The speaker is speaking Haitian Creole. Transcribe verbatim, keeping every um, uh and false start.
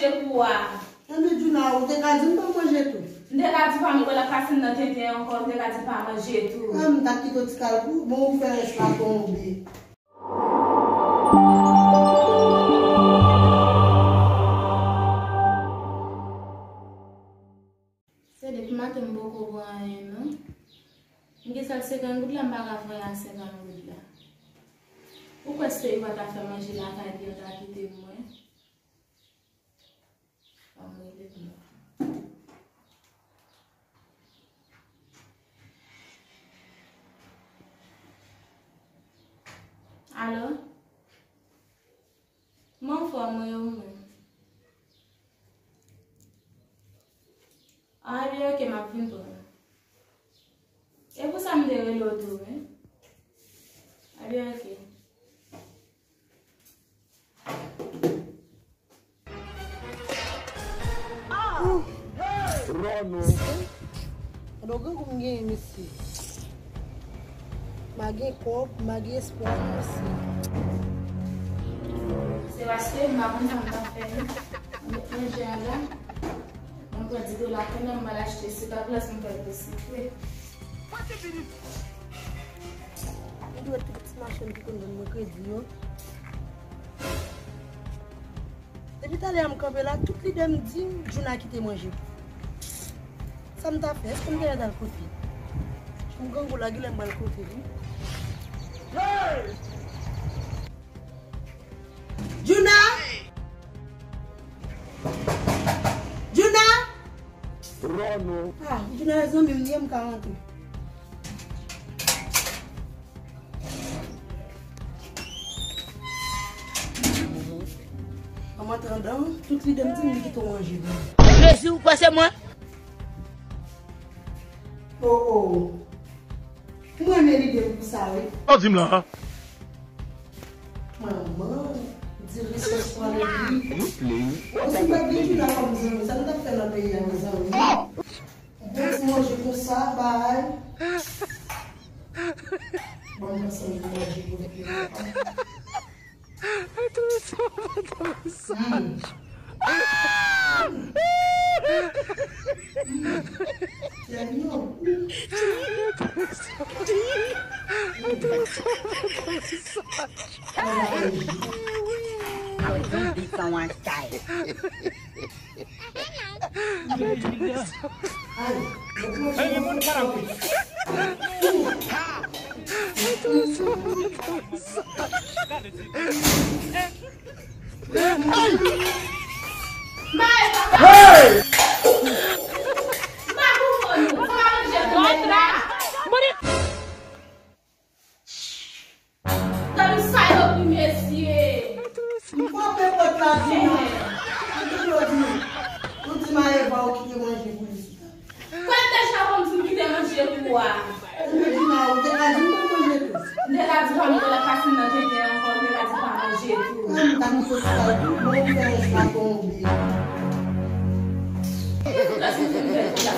Pou a. Anben, Djouna, ou te ka di m pa manje tou. M te ka di pa manje, l ap pase m nan tenten ankò, m te ka di pa manje tou. Ah, m ta kite w ti kal pou, bon, ou fè rès la tonbe. Se depi maten m poko bwè anyen, non. M gen sèl senkant goud la, m pa ka fè a senkant goud la. Ou kwè Steve pa ta fè manje lakay li, yo ta kite m mwen? Ban m rele pou mwen. Alo? Kòman w fè mwen ou menm? Ah, ebyen, oke, m ap vin pran. E pou sa m te rele w tou, wi. Ebyen, oke. Ròno. Gade yon grangou m genyen, mesye. M a gen kòb, m a gen espwa, mesye. Se paske m pa konn sa m t ap fè, non. M met manje a la. Mwen pran di dola kounye a, m al achte sik ak glas, m fè l pou sikre. Mwen dwe tout ti machann ki konn vann mwen kredi yo. Depi talè a m kanpe la, tout lide m di m, Djouna kite manje. Sa m ta fè? Èske m genlè t al kote? M grangou la, genlè m pral kote li. Djouna! Djouna! Ròno. Ah, Djouna zanmi m li ye, m ka rantre. An atandan, tout lide m di m li kite w manje pou mwen. Plezi ou kwè se mwen? Oh, oh. M renmen lide m pou sa, wi. Sa w di m la, a? Manman, di responsab li. You play. Ou si m pa t gen Djouna kòm zanmi, sa nou t ap fè nan peyi a, mezanmi? Bon ti manje konsa, bay. Bon, m panse m manje pou li. Awe, don't be someone style. Hey! Gad yon salopri, mesye. M frape pòt la, Djouna. Ou di, ou di Maëva ou kite manje pou li chita. Kòm deja konn di m kite manje pou a. Ou di Djouna, ou te ka di m pa manje tou. M te ka di pa manje, l ap pase m nan tenten ankò, m te ka di pa manje tou. Mwen, m ta kite sa tou, bon, m fè rès la tonbe. Lè se fin fè tout la.